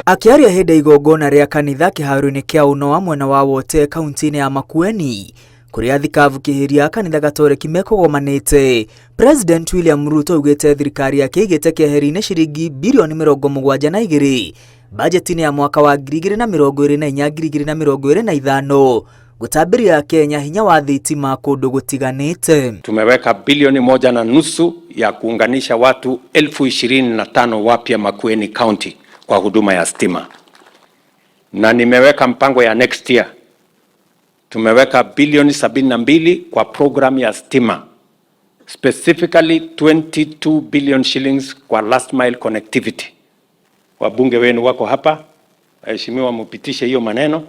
Akĩaria hĩndĩ ya igongona rĩa kanitha kĩharo-inĩ kĩa Unoa mwena wa Wote kaunti-inĩ ya Makueni kũrĩa thikabu kĩhĩria kanitha gatoreki mekũgomanĩte, President William Ruto augĩte thirikari yake ĩigĩte keheri-inĩ ciringi birioni 72 bajeti-inĩ ya mwaka wa 2024 2025 gũtambĩria Kenya hinya wa thitima kũndũ gũtiganĩte. Tumeweka bilioni 1.5 ya kuunganisha watu 25,000 wapya Makueni County kwa huduma ya stima, na nimeweka mpango ya next year. Tumeweka bilioni 72 kwa program ya stima, specifically 22 billion shillings kwa last mile connectivity. Wabunge wenu wako hapa, waheshimiwa, mupitishe hiyo maneno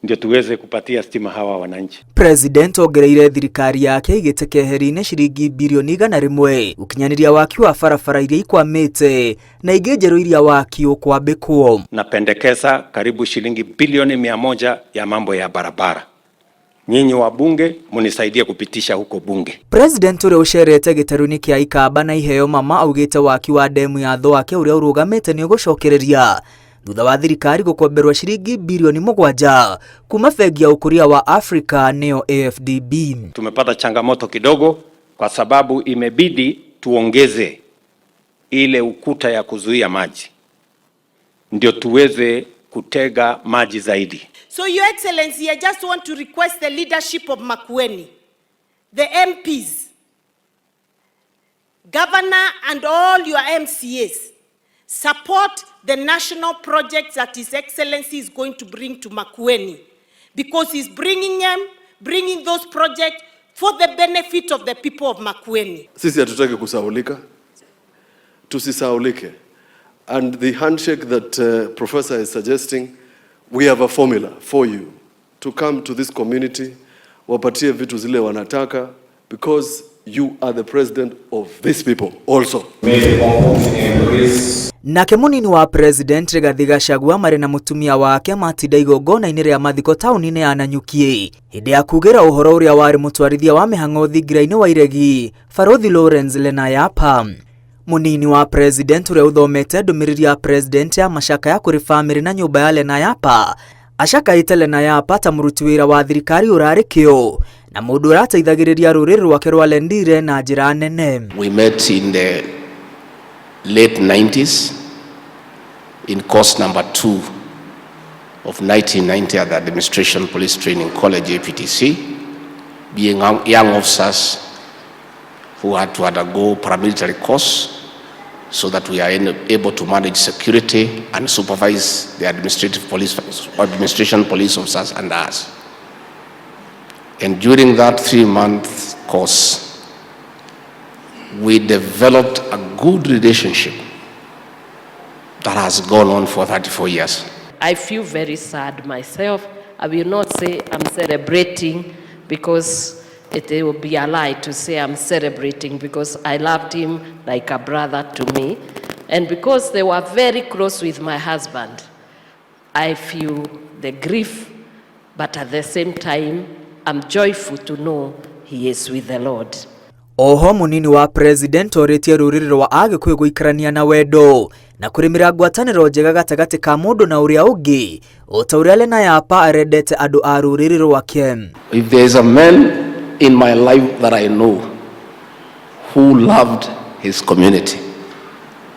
ndio tuweze kupatia stima hawa wananchi. President ongereire thirikari yake igĩte keheri-inĩ ciringi birioni 100 gũkinyanĩria waki wa barabara iria ikwamĩte na ingĩ njerũ iria waki ũkwambĩkwo. Napendekeza karibu shilingi bilioni 100 ya mambo ya barabara. Nyinyi wabunge munisaidie kupitisha huko bunge. President ũrĩa ũcerete gĩtarũ-inĩ kĩa Ikamba na iheo mama augĩte waki wa demu ya Thwake ũrĩa ũrũgamĩte nĩ ũgũcokereria thutha wa thirikari gũkomberwo ciringi birioni 7 kuma bengi ya ũkũria wa Africa nĩyo AFDB. Tumepata changamoto kidogo kwa sababu imebidi tuongeze ile ukuta ya kuzuia maji ndio tuweze kutega maji zaidi. So Your Excellency, I just want to request the leadership of Makueni, the MPs, Governor and all your MCAs, support the national projects that His Excellency is going to bring to Makueni, because he's bringing those projects for the benefit of the people of Makueni. Sisi hatutaki kusaulika, tusisaulike. And the handshake that Professor is suggesting, we have a formula for you to come to this community, wapatie vitu zile wanataka, because you are the president of these people also. Nake munini wa President Rigathi Gachagua marĩ na mũtumia wake matinda igongona-inĩ rĩa mathiko taũni-inĩ ya Nanyuki hĩndĩ ya kugĩra ũhoro ũrĩa warĩ mũtwarithia wa mĩhang'o thingira-inĩ wa iregi Barothi Lawrence Lenayapa. Munini wa President ũrĩa ũthomete ndũmĩrĩri ya President ya macakaya kũrĩ famĩlĩ na nyũmba ya Lenayapa acakaĩte Lenayapa ta mũruti wĩra wa thirikari ũrarĩ kĩo na mũndũ ũrateithagĩrĩria rũrĩrĩ rwake rwa Lendire na njĩra nene. We met in the late 90s in course number 2 of 1990 at the Administration Police Training College, APTC, being young officers who had to undergo paramilitary course so that we are able to manage security and supervise the administration police officers and us. And during that 3-month course, we developed a good relationship that has gone on for 34 years. I feel very sad myself. I will not say I'm celebrating because it will be a lie to say I'm celebrating, because I loved him like a brother to me. And because they were very close with my husband, I feel the grief, but at the same time, I'm joyful to know he is with the Lord. Oho munini wa President orĩtie rũrĩrĩ rwa Agĩkũyũ gũikarania na wendo na kũrĩmĩra ngwatanĩro njega gatagatĩ ka mũndũ na ũrĩa ũngĩ o ta ũrĩa Lenayapa arendete andũ a rũrĩrĩ rwake. If there is a man in my life that I know who loved his community,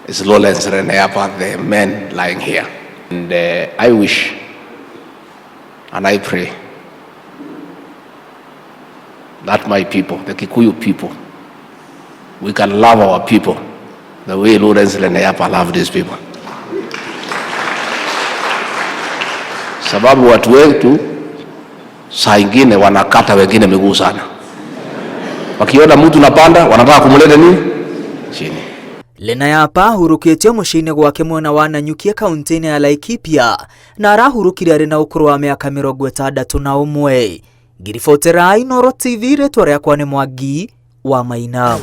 it's Lawrence Lenayapa, the man lying here. And I wish and I pray that my people, the Kikuyu people, we can love our people the way Lawrence Lenayapa loved his people. Sababu watu wetu saa ingine wanakata wengine miguu sana. Wakiona mtu napanda wanataka kumleta nini? Chini. Lenayapa ahurũkĩtio mũciĩ-inĩ gwake mwena wa Nanyuki kaunti-inĩ ya Laikipia na arahurũkire arĩ na ũkũrũ wa mĩaka 61. Ngiribotera Inooro TV, rĩtwa rĩakwa nĩ Mwangi wa Maina.